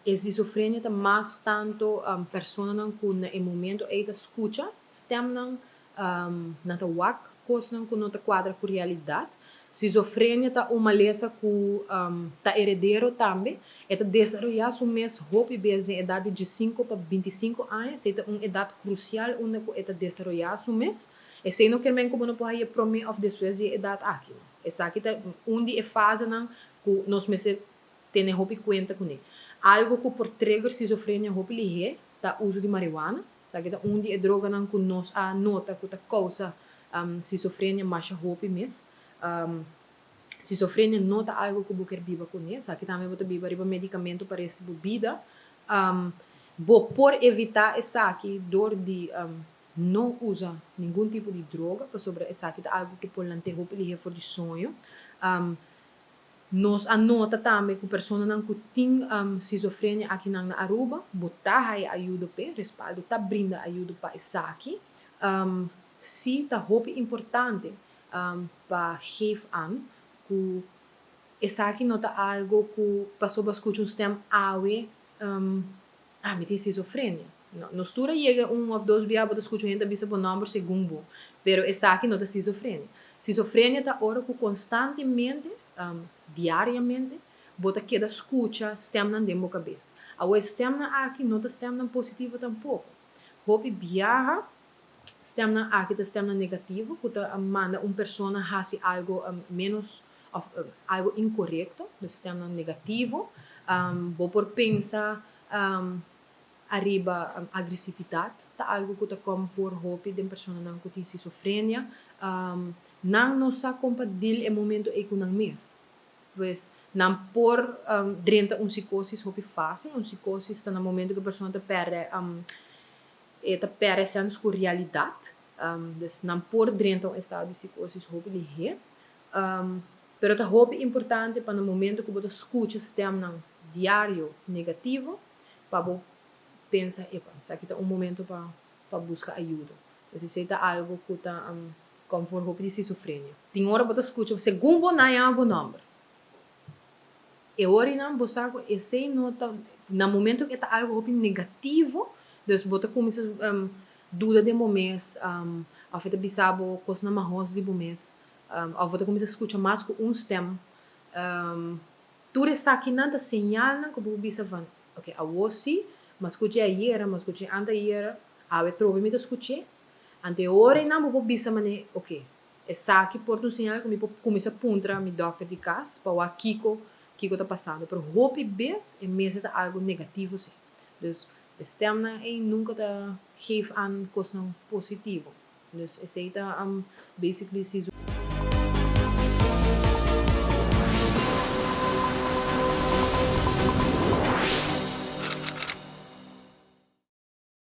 Esquizofrenia ta mas tanto personanan ku na e momento ei ta skucha stemnan, nan ta wak kosnan ku no ta kuadra ku realidat. Schizofrenia ta un malesa ku ta heredero tambe. E ta desaroyá su mes hopi bes den edat di 15 pa 25 aña. Esei ta un edat krusial unda ku e ta desaroyá su mes. Esei no ke men ku bo no por haña promé òf despues di e edat aki. Esaki ta un di e fasenan ku nos mester tene hopi kuenta kuné. Algu ku por trigger schizofrenia hopi lihé ta uso di marihuana. Esaki ta un di e droganan ku nos a nota ku ta kousa schizofrenia masha hopi mes. Schizofrenia no ta algu ku bo ke biba kuné. Esaki tambe bo ta biba riba medikamento pa resto di bo bida. Bo por evitá esaki dor di no usa ningun tipo di droga, pasobra esaki ta algu ku por lant'é hopi lihé for di soño. Nos a nota tambe ku personanan ku tin schizofrenia akinan na Aruba, bo ta haya ayudo p'e, Respaldo ta brinda ayudo pa esaki. Sí ta hopi importante pa geef aan ku esaki no ta algu ku pasobra bo a skucha un stem awe, ah, mi tin schizofrenia. No, nos tur a yega un òf dos bia bo ta skucha un hende ta bisa bo nòmber segun bo, pero esaki no ta schizofrenia. Schizofrenia ta ora ku konstantemente, diariamente, bo ta keda skucha stemnan den bo kabes. Awor e stemnan aki no ta stemnan positivo tampoko. Hopi biaha stemnan aki ta stemnan negativo ku ta manda un persona hasi algu ménos òf algu inkorekto, dus stemnan negativo. Bo por pensa ariba agresividat, ta algu ku ta kom voor hopi den personanan ku tin schizofrenia. Nan no sa kon pa deal e momento ei ku nan mes. Pues nan por drenta un psikosis hopi fásil. Un psikosis ta na momento ku e persona ta pèrdè, e ta pèrdè sens ku realidat. Dus nan por drenta un estado di psikosis hopi lihé. Pero ta hopi importante pa na momento ku bo ta skucha stemnan diario negativo, pa bo pensa, "Epa, esaki ta un momento pa buska ayudo." Dus esei ta algu ku ta kom voor hopi di schizofrenia. Tin ora bo ta skucha segun bo nan yama bo nòmber. E ora einan bo sa ku esei no ta, na momento ku e ta algu hopi negativo, dus bo ta kuminsá duda den bo mes, òf e ta bisa bo kosnan mahos di bo mes, òf bo ta kuminsá skucha mas ku un stem. Tur esakinan ta señalnan ku bo por bisa van, "Oké, awor sí, m'a skuch'é ayera, m'a skuch'é anteayera, awe trobe mi ta skuch'é." Anto e ora einan bo por bisa manera, "Oké, esaki por ta un señal ku mi por kuminsá puntra mi dòkter di kas pa wak kiko kiko ta pasando." Pero hopi bes e mester ta algu negativo sí. Dus e stemnan ei nunka ta geef aan kosnan positivo. Dus esei ta basically.